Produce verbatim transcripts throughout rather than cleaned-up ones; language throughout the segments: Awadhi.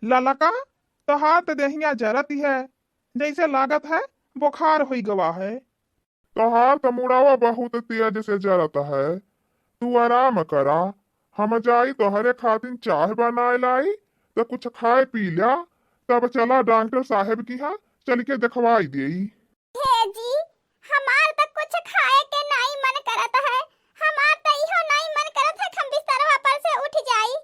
ललका, तोहार त देहिया जरत है, जैसे लागत है बुखार होई गवा है। तोहार त मुड़ावा बहुत तेज से जरत है, तू आराम करा, हम जाई तोहरे खातिर चाह बनाए लाई, त कुछ खाए पी ल्या, तब चला डॉक्टर साहेब किहाँ चल के देखवाई देई। हे जी, हमार त कुछ खाए के नाई मन करत है, हमार त इहो नाई मन करत है कि हम बिस्तरवा पर से उठ जाई।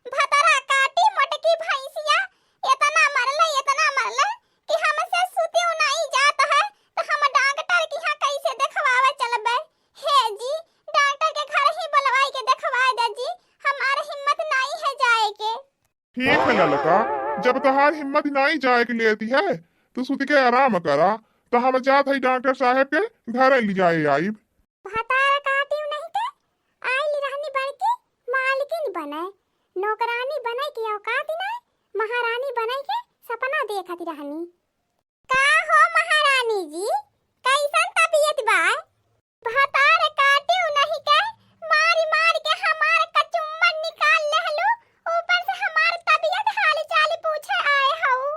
भतरा काटी मोटकी भैंसिया, इतना मरले, इतना मरले कि हमसे सुतियो नाई जात है, त हम डॉक्टर किहाँ कैसे देखवावे चलबे? हे जी, डॉक्टर के घर ही बुलवाई के देखवाए दे जी, हमार हिम्मत नाई है जाए के। ठीक है ललका, जब तोहार हिम्मत नाई जाए के लेती है, तो सुत के आराम करा, तो हम जात हई डॉक्टर साहेब के घरे ले जाए आइब। भतार काटियो नहीं के आइल रहनी बड़की मालकिन बने, नौकरानी बने की औकात नहीं, महारानी बने के सपना देखत रहनी। का हो महारानी जी, कैसन तबीयत बा? भतार काटियो नहीं के मारी मार के हमार कचुम्बन निकाल लेहलू, ऊपर से हमार तबीयत हाल चाल पूछे आए हऊ।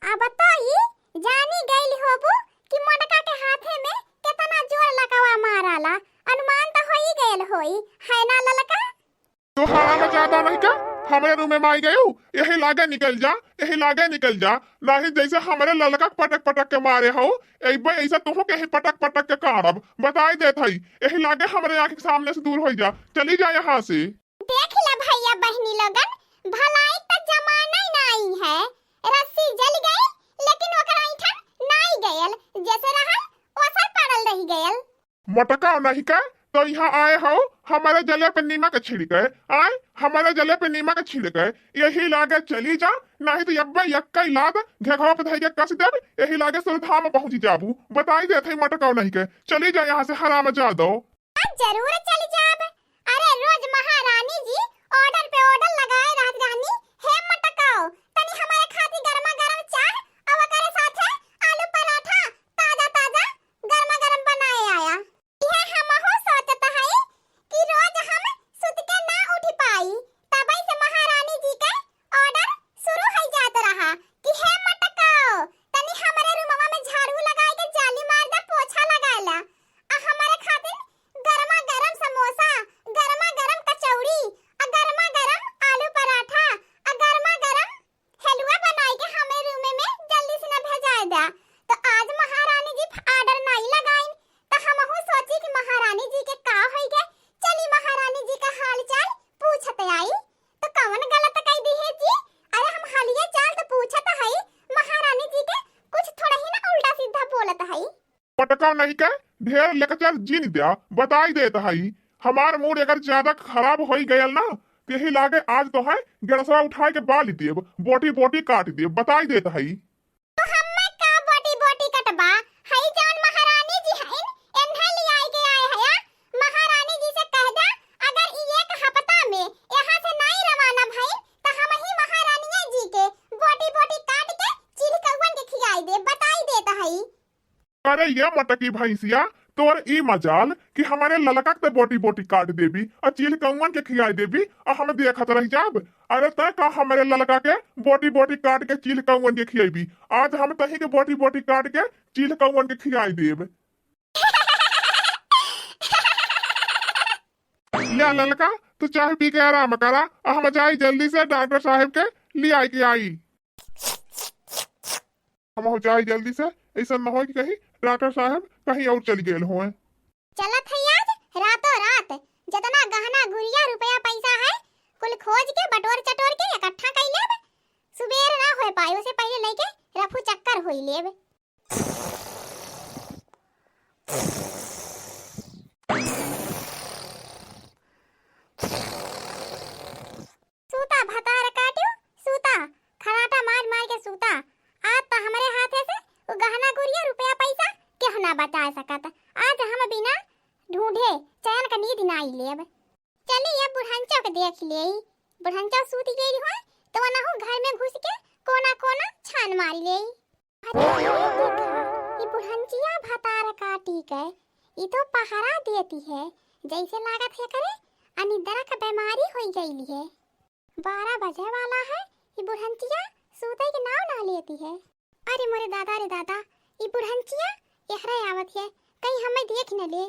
अब तो ई जानी गइल होबू कि मोटका के हाथे में केतना जोर लकवा माराला, अनुमान तो होई गइल होई, है ना ललका? तो हराम ज्यादा नहीं का? हमरे रूम में आई गयू, यही लागे निकल जा, यही लागे निकल जा, नहीं जैसे हमरे ललका के पटक पटक के मारे हो, एक बार ऐसा तुहो के ही पटक पटक के काढ़ब, बताई देत हई, यही लागे हमरे आँख के सामने से दूर हो जा, चली जा यहाँ से। देख ले भैया बहिनी लोगन, भलाई त जमाना ही नाई है, रस्सी जल गई लेकिन ओकर ऐंठन नाई गयल, जैसे रहल ओसर पड़ल रह गयल। मोटका नहीं के, तो यहाँ आए हो, हमारे जले पे नीमक छिड़के, आए, हमारे जले पे नीमक छिड़के, यही लागे चली जा, नहीं तो यब्बे यक्कई लात घेघवा पे धई के कस देब, यही लागे सुरधाम पहुँच जाबू। बताई देत हई मोटका नहीं के, चली जा यहाँ से हराम जादो। आज जरूर चली जाब। अरे रोज महारानी जी order पे order लगाए रहत रहनी, हे मोटकाओ, तनी हमारे खातिर गरमा गरम चाह और ओकरे साथे आलू पराठा ताजा ताजा गरमा गरम बनाए आया। इहे हमहू सोचत हई कि रोज हम सुत के ना उठ पाई, तबई से महारानी जी के order शुरू हो जात रहा कि हे मोटकाओ, तनी हमरे रूमवा में झाड़ू लगाए के जाली मार दे, पोछा लगाए ला, आ हमारे खातिर गरमा गरम समोसा, गरमा गरम कचौड़ी, आ गरमा गरम आलू पराठा, आ गरमा गरम हलवा बनाई के हमें रूम में जल्दी से ना भेजाए दा। तो आज महारानी जी order नाई लगाइन, तो हमहू सोची कि महारानी जी के का होई गए, चली महारानी जी का हाल चाल पूछत आई। तो कवन गलत कई दी है जी? अरे हम हलिए चाल तो पूछत हई, महारानी जी के कुछ थोड़ा ही ना उल्टा सीधा बोलत हई। पटका नहीं के ढेर लेक्चर जिन द्या, बताई देत हई। हमार मूड अगर ज्यादा खराब होई गयल ना, तेही लागे आज तो है गड़सवा उठाए के बाली देब, बोटी बोटी काट देब, बताई देत हई। तो हम्मे का बोटी बोटी कटबा, हई जौन महारानी जी हईन, एन्हे लियाई के आए हया। महारानी जी से कह द्या, अगर ई एक हफ्ता में यहाँ से नाई रवाना भईन, त हम ही महारानिया जी के बोटी बोटी काट के चील कौवन के खियाई देब, बताई देत हई। अरे ये मटकी भैंसिया, तोर ई मजाल कि हमरे ललका के बोटी बोटी काट देबी आ चील कौवन के खियाई देबी आ हम देखत रह जाब। अरे तय का हमरे ललका के बोटी बोटी काट के चील कौवन के खियाईबी? आज हम तही के बोटी बोटी काट के चील कौवन के खियाई देब। ले ललका, तू चाह पी के आराम करा, आ हम जाई जल्दी से डॉक्टर साहेब के लियाई के आई। हम हो जाई जल्दी से, ऐसा न हो कि कहीं डॉक्टर साहेब कहीं और चल गए होए। चलत है आज रातों रात, जितना गहना गुरिया रुपया पैसा है, कुल खोज के बटोर चटोर के इकट्ठा कर लेब। सुबेर ना हो पाए, उसे पहले लेके रफू चक्कर होई लेब। सूता भतार काट्यो, सूता, खराटा मार मार के सूता। आज त हमरे हाथे से उ गहना गुरिया रुपया पैसा केहू ना बचा सकत। आज हम बिना ढूंढे चैन क नींद नाई लेब। चली अब बुढ़ंचो के देख लेई। बुढ़ंचो सूत गई होए त वनहु घर में घुस के कोना कोना छान मार लेई। अरे ये देखा, ये बुढ़ंचिया भतार काटी के, ये तो पहरा देती है, जैसे लागत है करे अनिद्रा का बीमारी होई गई है। बारह बजे वाला है, ये बुढ़ंचिया सूतै के नाव ना लेती है। अरे मोरे दादा रे दादा, ई बुढ़ंचिया एहरे आवत है, कहीं हमें देख न ले।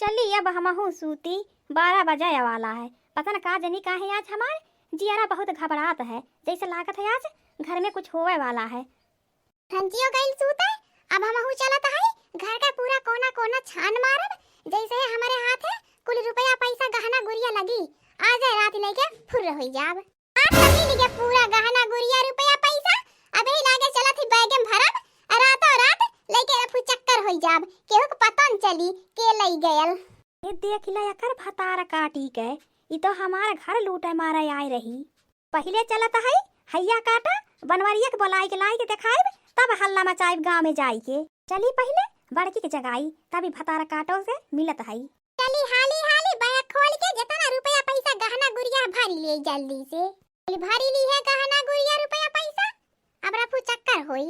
चली अब हमहू सूती, बारह बजे वाला है। पता न का जनी काहे आज हमार जियरा बहुत घबरात है, जैसे लागत है आज घर में कुछ होवे वाला है। बुढ़ंचियो गइल सूते, अब हमहू चलत हई घर का पूरा कोना कोना छान मारब, जैसे हमरे हाथ है कुल रुपया पैसा गहना गुरिया लगी, आ जाए रात लेके फुर्र होई जाब। आज तो मिल गया पूरा गहना गुरिया रुपया पैसा, अबही लागे चलत ही बैग में भरब, आ रातों रात लेके रफू चक्कर होई जाब, केहू के पता न चली के लई गयल। ये देख ले एकर भतार काटी के, ई तो हमार घर लूटे मारे आए रही। पहिले चलत हई, हइया काटा, बनवरिया के बोलाई के लाई के देखाइब, तब हल्ला मचाइब गाँव में जाई के। चली पहिले बड़की के जगाई, तब ई भतार काटो से मिलत हई। चली हाली हाली बैग खोल के जेतना रुपया पैसा गहना गुरिया भरी ले जल्दी से। चली भरी ली है गहना गुरिया रुपया पैसा, अब रफू चक्कर होई।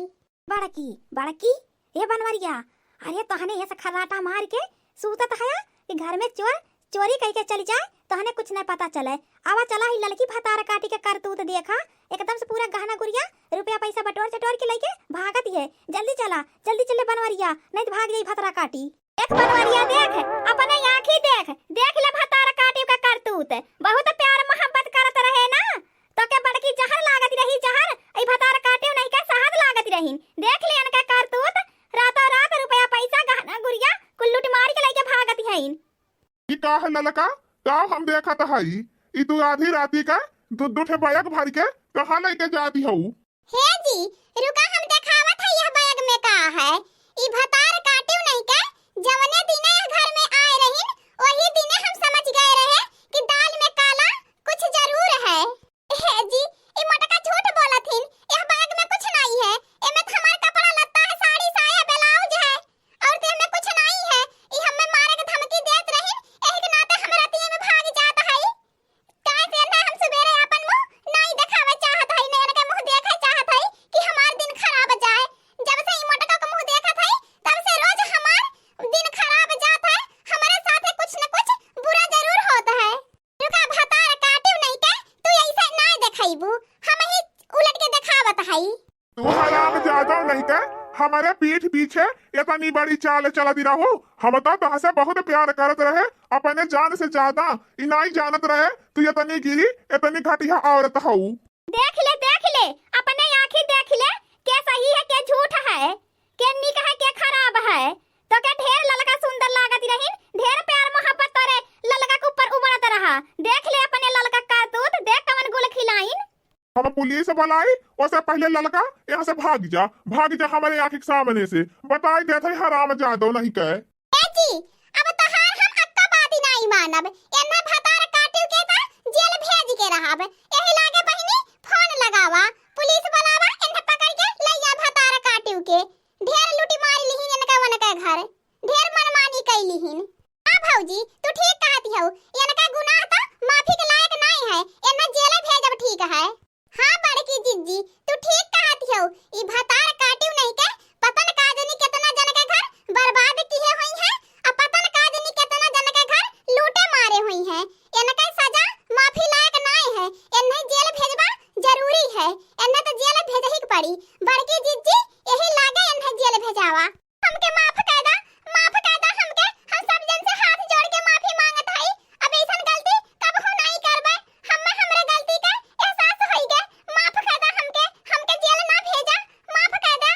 बड़की, बड़की, ए बनवरिया, अरे तोहने ऐसे खर्राटा मार के सूतत हया कि घर में चोर चोरी कई के चली जाए, तोहने कुछ नहीं पता चले। आवा चला ही ललकी भतार काटी के करतूत देखा, एकदम से पूरा गहना गुरिया रुपया पैसा बटोर चटोर के लेके भागत है। जल्दी चला, जल्दी चले बनवरिया, नहीं तो भाग जाई भतरा काटी। देख बनवरिया देख, अपने आँखी देख, देख ले भतार काटी का करतूत। बहुत प्यार मोहब्बत करत रहे ना, तो के बड़की जहर लागत रही जहर, ई भतार काटी नहीं के सहत लागत रहीन। देख ले इनका करतूत, रातों रात रुपया पैसा गहना गुरिया कुल लूट मार के लेके भागत हईन। ई का है ललका? का हम देखत हई? ई तू आधी राती का दू दू ठे बैग भर के कहाँ लेके जाती हऊ? हे जी, रुका हम देखावत हई यह बैग में का है। ई भतार काटियो नहीं के, जवने दिने यह घर में आए रहिन, वही दिने हम समझ गए रहे कि दाल में काला कुछ जरूर है। हे जी, ई मोटका झूठ बोलत हिन, यह बैग में कुछ नहीं है। एमे तो हमार कपड़ा लत्ता है, साड़ी, साया, ब्लाउज है, और तो एमे कुछ नहीं है। ई हमें मारे के धमकी देत रहिन, एही के नाते हम रतिये में भाग जात हई। काहे से ना हम सुबेरे आपन मुंह नहीं देखावे चाहत हई, ना इनके मुंह देखे चाहत हई कि हमार दिन खराब जाए। जब से ई मोटका के मुंह देखत हई, तब से रोज हमार दिन खराब जात है। हमारे साथे कुछ न कुछ बुरा जरूर होत है। रुका भतार काटियो नहीं के, तू ऐसे ना देखइबू, हम ही उलट के देखावत हई। तू हराम जादो नहीं के, हमारे पीठ पीछे इतनी बड़ी चाल चलती रहू। हम तो तहसे बहुत प्यार करत रहे, अपने जान से ज्यादा। ई नहीं जानत रहे तू इतनी गिरी, इतनी घटिया औरत हऊ। देख ले, देख ले, अपने आँखी देख ले, के सही है, के झूठ है, के निक है, के खराब है। तो के ढेर ललका सुंदर लागत रहिन, ढेर प्यार मोहब्बत तोरे ललका के ऊपर उमड़त रहा। देख ले अपने ललका करतूत, देख कवन गुल खिलाइन। हम पुलिस बुलाई, ओसे पहिले ललका यहाँ से भाग जा, भाग जा हमारे आँखी के सामने से। बताई देत है हराम जादो नहीं के। ए जी, अब तोहार हम अक्का बाती नाई मानब। एन्हे भतार काटियो के ता जेल भेज के रहब। एही लागे बहिनी फोन लगावा, पुलिस बुलावा, एन्हे पकड़ के लइया भतार काटियो के। ढेर लूटी मारी लिहिन एनका वनका घर, ढेर मनमानी कई लिहिन। हाँ भौजी, तू ठीक कहती हऊ, एनका गुनाह ता माफी के लायक नाई है, एन्हे जेल भेजब ठीक है। हाँ बड़की जिज्जी, तू ठीक कहत हऊ। ई भतार काटियो नहीं के पता न का जनी केतना जन के घर बर्बाद किहे होइहैं, आ पता न का जनी केतना जन के घर लूटे मारे होइहैं। एनके सजा माफी लायक नाय है, एन्हे जेल भेजबा जरूरी है, एन्हे तो जेल भेजही के पड़ी। बड़की जिज्जी, यही लागे एन्हे जेल भेजावा। हमके माफ कर दा, माफ कर दा हमके, हम सब जन से हाथ जोड़ के माफी मांगत हई। अब ऐसन गलती कबहू नाई करबे। हम्मे हमरे गलती के एहसास होई गे, माफ कर दा हमके, हमके जेल ना भेजा, माफ कर दा।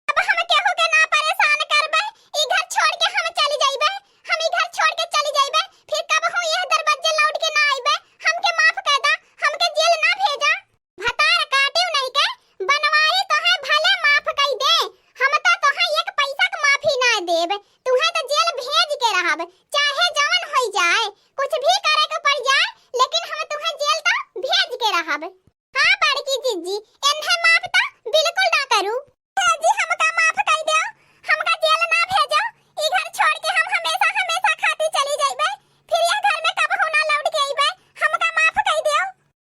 अब हम केहू के ना परेशान करबे, ई घर छोड़ के हम चली जाइबे, हम ई घर छोड़ के चली जाइबे, फिर कबहू यह दरवाजे लौट के ना आइबे। हमके माफ कर दा, हमके जेल ना भेजा। भतार काटियो नहीं के बनवारी तोहे भले माफ कई दे, हम तो तोहे एक पैसा के माफी ना देब। तुहे तो जेल भेज के रहब, चाहे जवन होई जाए, कुछ भी करे के पड़ जाए, लेकिन हम तुहे जेल तो भेज के रहब। हाँ बड़की जिज्जी, एन्हे माफ तो बिल्कुल ना करू। हे जी, हमका माफ कई दो, हमका जेल ना भेजो, ई घर छोड़ के हम हमेशा हमेशा खातिर चली जाइबे, फिर यह घर में कबहू ना लौट के आइबे, हमका माफ कई दो।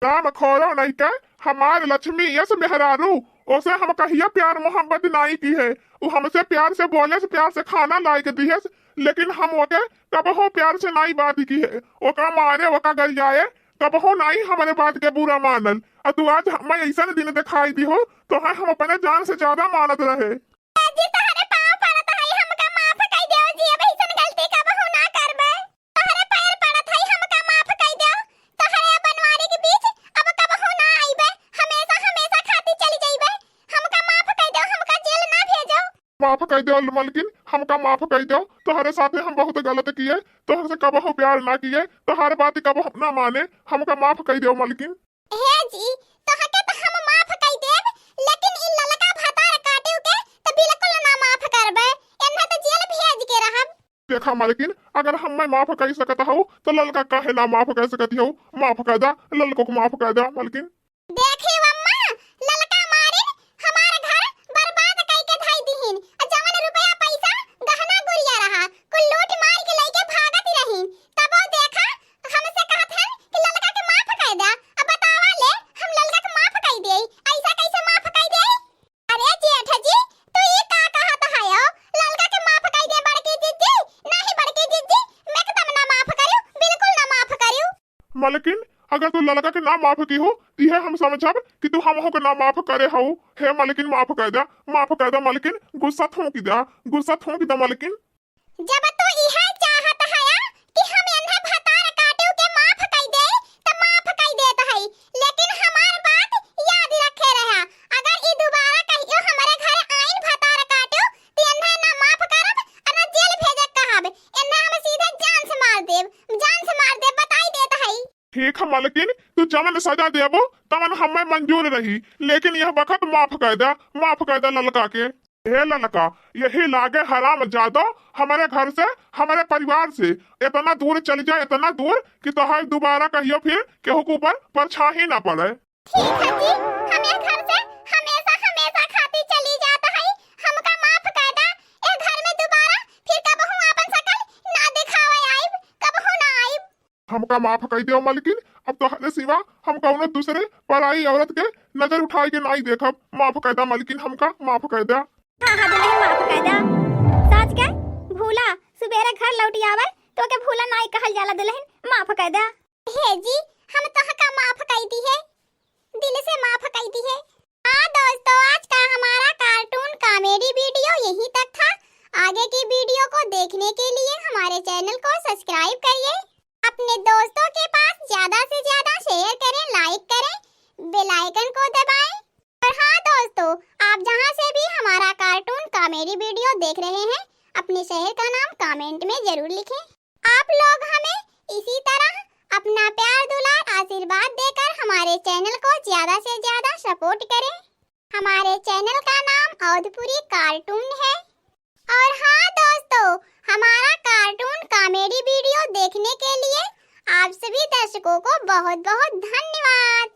काम खोरो नहीं के, हमार लक्ष्मी यस मेहरारू, ओसे हम कहिया प्यार मोहब्बत नाई की है। उ हमसे प्यार से बोले से प्यार से खाना लाई के दिहस, लेकिन हम ओके कबहू प्यार से नाई बात की है। ओका मारे, ओका गरियाए, कबहू नाई हमरे बात के बुरा मानल। और तू आज हमें ऐसन दिन दिखाई दिहो, तोहे हम अपने जान से ज्यादा मानत रहे। ए जी, तोहरे पाँव पड़त हई, हमका माफ कई देव जी, अब ऐसन गलती कबहू ना करबे। तोहरे पैर पड़त हई, हमका माफ कई देव। तोहरे बनवारी के बीच अब कबहू ना आइबे, हमेशा हमेशा खातिर चली जइबे। हमका माफ कई देव, हमका जेल ना भेजो। माफ कई देव मलकिन, हमका माफ कई देव। तोहरे साथे हम बहुत गलत किए, तोहरे से कबहू प्यार ना किए, तोहरे बात कबहू ना माने, हमका माफ कई देव मलकिन। हे जी, तोहके त हम माफ कई देब, लेकिन इ ललका भतार काटियो के त बिल्कुल ना माफ करबे। एन्हे त जेल भेज के रहब। देखा मलकिन, अगर हमें माफ कई सकत हऊ, त ललका काहे ना माफ कई सकत हऊ? माफ कई दा, ललको को माफ कई दा मलकिन। देखी अम्मा, ललका मारिन हमार घर बर्बाद कई के धई दिहिन। आ जवन रुपया पैसा, गहना गुरिया रहा, कुल लूट मार के लइके भागत रहिन। तबो देखा, हमसे कहत हन कि ललका के माफ कई दा। अब बतावा ले, हम ललका के माफ कई देई? ऐसा कैसे माफ कई देई? अरे जेठ जी, तू ई का कहत हयो? ललका के माफ कई दे बड़की जिज्जी? नहीं बड़की जिज्जी, मैं एकदम ना माफ करियो, बिल्कुल ना माफ करियो। मलकिन, अगर तू ललका के ना माफ किहो, त इहे हम समझब कि तू हमहू के ना माफ करे हऊ। हे मलकिन, माफ कई दा, माफ कई दा मलकिन, गुस्सा थूक दा, गुस्सा थूक दा मलकिन। जब तू इहे चाहत हया कि हम एन्हे भतार काटियो के माफ कई देई, त माफ कई देत हई, लेकिन हमार बात याद रखे रहा, अगर ई दोबारा कहियो हमरे घरे आइन भतार काटियो, त एन्हे ना माफ करब, आ ना जेल भेजे कहब, एन्हे हम सीधे जान से मार देब, जान से मार देब, बताई देत हई। ठीक है मलकिन, तू जवन सजा देबो, तवन हमें मंजूर रही, लेकिन यह बखत माफ कई दा, माफ कई दा ललका के। हे ललका, यही लागे हरामजादो, हमरे घर से, हमरे परिवार से इतना दूर चली जा, इतना दूर कि तोहार दोबारा कहियो फिर केहू के ऊपर परछाई ना पड़े। ठीक है जी, हम ए घर से हमेशा, हमेशा खातिर चली जात हई, हमका माफ कई दा। ए घर में दोबारा फिर कबहू आपन शकल ना दिखावे आइब, कबहू ना आइब। हमका माफ कई देव मलकिन, अब तोहरे सिवा हम कउनो दूसरे पराई औरत के नजर उठाई के नाई देखब। माफ कई दा मलकिन, हमका माफ कई दा। हाँ, हाँ दुलहिन, माफ कई दा। साच के भूला, सुबेरे घर लौटी आवे, तोके भूला नाई कहल जाला दुलहिन, माफ कई दा। हे जी, हम तोहका माफ कई दिहे, दिल से माफ कई दिहे। हाँ दोस्तों, आज का हमारा cartoon comedy video यहीं तक था। आगे की video को देखने के लिए हमारे channel को subscribe करिए, अपने दोस्तों के पास ज्यादा से ज्यादा share करें, like करें, bell icon को दबाएं। और हाँ दोस्तों, आप जहाँ से भी हमारा cartoon comedy video देख रहे हैं, अपने शहर का नाम comment में जरूर लिखें। आप लोग हमें इसी तरह अपना प्यार, दुलार, आशीर्वाद देकर हमारे channel को ज्यादा से ज्यादा support करें। हमारे channel का नाम अवधपुरी cartoon है। और हाँ दोस्तों, हमारा cartoon comedy video देखने के लिए आप सभी दर्शकों को बहुत बहुत धन्यवाद।